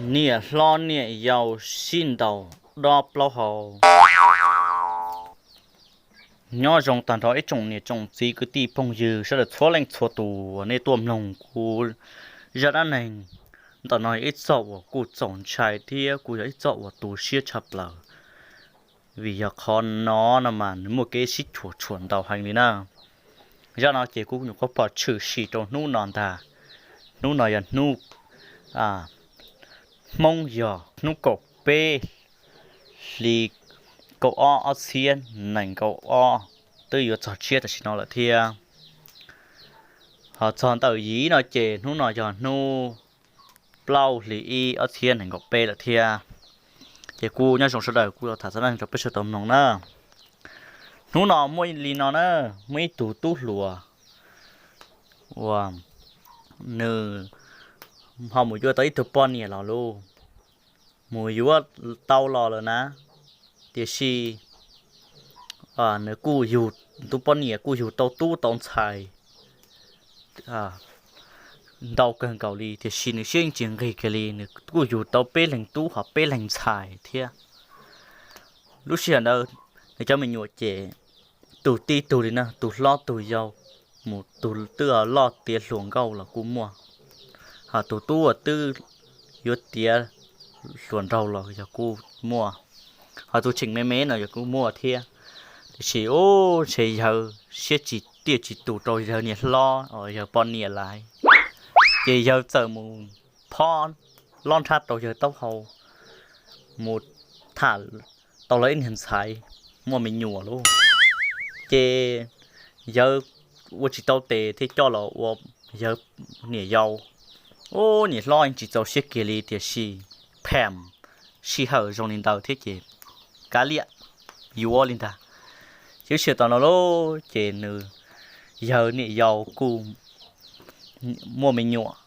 Niam hlob niam yau sib ntaus dob plaub hau. Nyob zoo tag nrho ib tsoom niam tsoom txiv kwv tij phooj ywg sawv daws txhua leej txhua tus uas nej tuaj mloog kuv zaj dab neeg ntawm no yog ib txoj uas kuj txaus ntshai thiab kuj yog ib txoj uas tu siab tshaj plaws. Vim yog qhov no no mas nws muaj kev sib cuam tshuam ntau heev li na. Zaj no ces kuv nyuam qhuav pom tshwm sim rau hnub no ntag. Hnub no yog hnub Hmoob yog hnub kaum peb hli kaum ob ob txhiab nees nkaum ob, twb yuav txog tsiab tam sim no lawm thiab. Ho txog ntawm yim no ces hnub no yog hnub plaub hli ib ob txhiab nees nkaum peb lawm thiab. Ces kuj nyob zoo sawv daws kuj tham txog rau peb sawv daws tau mloog na. Hnub no muaj li no na, muaj ib tug tub hluas uas nws ho mus yuav tau ib tug poj niam los lauj. Mus yuav tau los lawm na, tiam sis nws kuj yug, tus poj niam kuj yug tau tub tau ntxhais ntau kawg nkaus li, tiam sis nws siab yeej tsis nqig kiag li, nws kuj yug tau peb leeg tub ho peb leeg ntxhais thiab. Lub sij hawm ntawd nws cov me nyuam ces tus tib tug li na, tus hlob tus yau, mus tus twb loj tiav hluas nkauj los kuj muaj, ho tus tub uas twb yuav tiav hluas nraug los yog kuj muaj, ho tus tseem me me no yog kuj muaj thiab. Tiam sis ub, ntshe yawg siab tsis tiaj tsis tus rau yawg niam hlob, yawg poj niam lawm, ces yawg txawm mus phob lob nrhab rau yawg taub hau, mus tham tau lawv ib niag ntxhais muaj me nyuam lauj. Ces yawg ua tsis tau tes thiaj coj los ua yawg niam yau. Ub, niam hlob yeej tsis txaus siab kiag li, tiam sis pham sij hawm zoo li ntawd thiab ces kav liam, yuav li ntag. Ces lub sij hawm no lauj, ces nws, yawg niam yau kuj muaj me nyuam,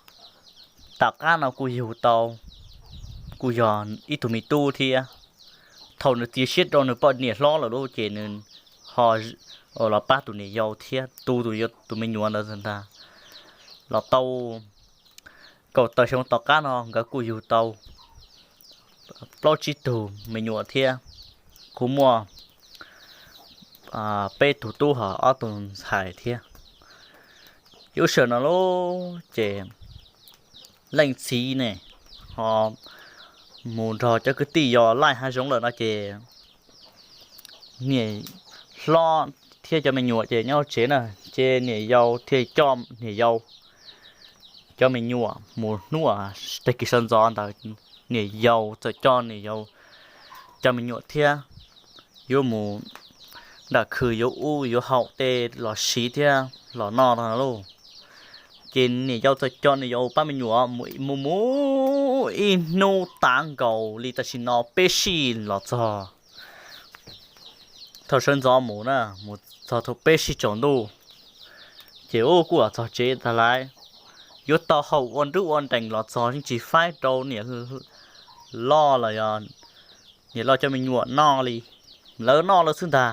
tom qab no kuj yug tau, kuj yog ib tug me tub thiab. Thaum nws txiav siab rau nws poj niam hlob lawm lauj, ces nws ho los pab tus niam yau thiab tu tus me nyuam ntawd ntag. Los tau kaum tawm xyoo tom qab no nkawd kuj yug tau plaub tsib tug me nyuam thiab, kuj muaj peb tug tub ho ob tug ntxhais thiab. Ces lub sij hawm no lauj, ces leej txiv ne ho mus nrog cov kwv tij yos laij hav zoov lawm no ces niam hlob thiab cov me nyuam ces nyob tsev na, ces niam yau thiaj coj niam yau cov me nyuam mus hnub tag kis sawv ntxov ntawd, niam yau txawm coj niam yau cov me nyuam thiab yuav mus nram khw yuav ub yuav haus tej los siv thiab los noj no lauj. Ces niam yau txawm coj niam yau pab me nyuam mus mus ib hnub tav nkaus li tam sim no peb sij los txog thaum sawv ntxov mus na, mus txog thaum peb sij tsaus ntuj, ces ub kuj los txog tsev tag lawm. Yuav tau haus ua nruab ua nrees los txog yeej tsis faib rau niam loj los yog niam loj cov me nyuam noj li, lawv noj lawv xwb ntag.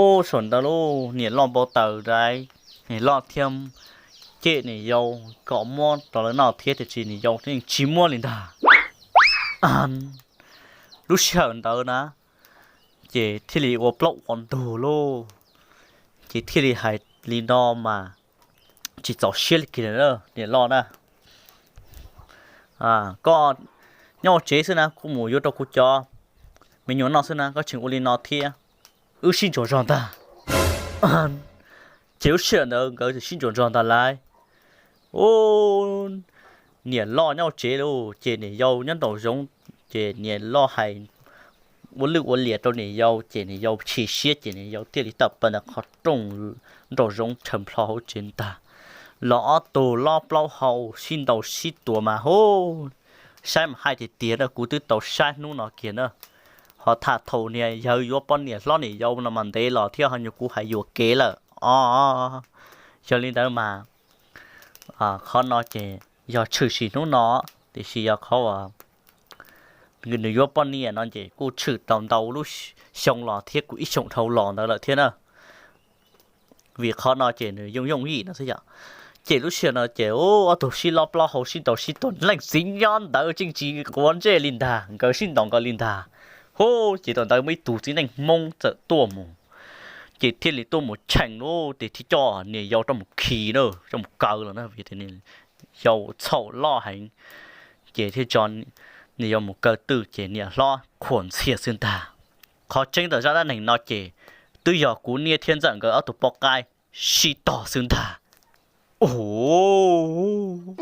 Ub, saum ntawd lauj, niam loj npau taws ntawd, niam loj thiaj cem niam yau kom muab rau lawv noj thiab, tiam sis niam yau yeej tsis muab li ntag. Lub sij hawm ntawd na, ces thiaj li ua plaub ua ntug lauj. Ces thiaj li hais li no mas tsis txaus siab li kiag, niam loj na, koj nyob hauv tsev xwb na, kuv mus yuav rau kuv cov me nyuam noj xwb na, koj tseem ua li no thiab. Wb sib ntsuas zog ntag. Ces lub sij hawm ntawd nkawd sib ntsuas zog ntag lawm. Ub, niam loj nyob hauv tsev lauj, ces niam yau nyob nraum zoov, ces niam loj hais ua lwj ua liam rau niam yau, ces niam yau chim siab, ces niam yau thiaj li tawm plaws ntawm qhov rooj nraum zoov tshawm plho hauv tsev ntag. Los ob tug lob plaub hau sib ntaus sib tua mas hu, saib mas hais tiag tiag na, kuv twb tau saib hnub no kiag na. Ho tham thaum niam yau yuav poj niam hlob niam yau no mas ntev los thiab, ho nyuag kuv hais yuam kev lawm os. Yog li ntawd mas qhov no ces yog tshwm sim hnub no, tiam sis yog qhov uas nws yuav poj niam no ces kuj tshwm tau ntau lub xyoo los thiab, kuj ib xyoos dhau los ntawd lawm thiab na. Vim qhov no ces nws yooj yooj yim no xwb yom. Ces lub sij hawm no ces ob tug sib lob plaub hau sib ntaus sib tua, leej txiv nyob ntawd tseem tsis quav ntsej li ntag, nkawd sib ntaus nkawd li ntag. Hu, ces thaum ntawd muaj ib tug txiv neej Hmoob txawm tuaj mus, ces thiaj li tuaj mus cheem lub, ces thiaj coj niam yau rov mus khi na, coj mus kaw los na, vim tias yau txhaum loj heev, ces thiaj tso niam yau mus kaw twj ces niam hlob qhuas ntxhias xwb ntag. Qhov tseeb ntawm zaj dab neeg no ces twb yog kuv niam thiab ntxawm nkawd ob tug poj qaib sib tog xwb ntag. Ua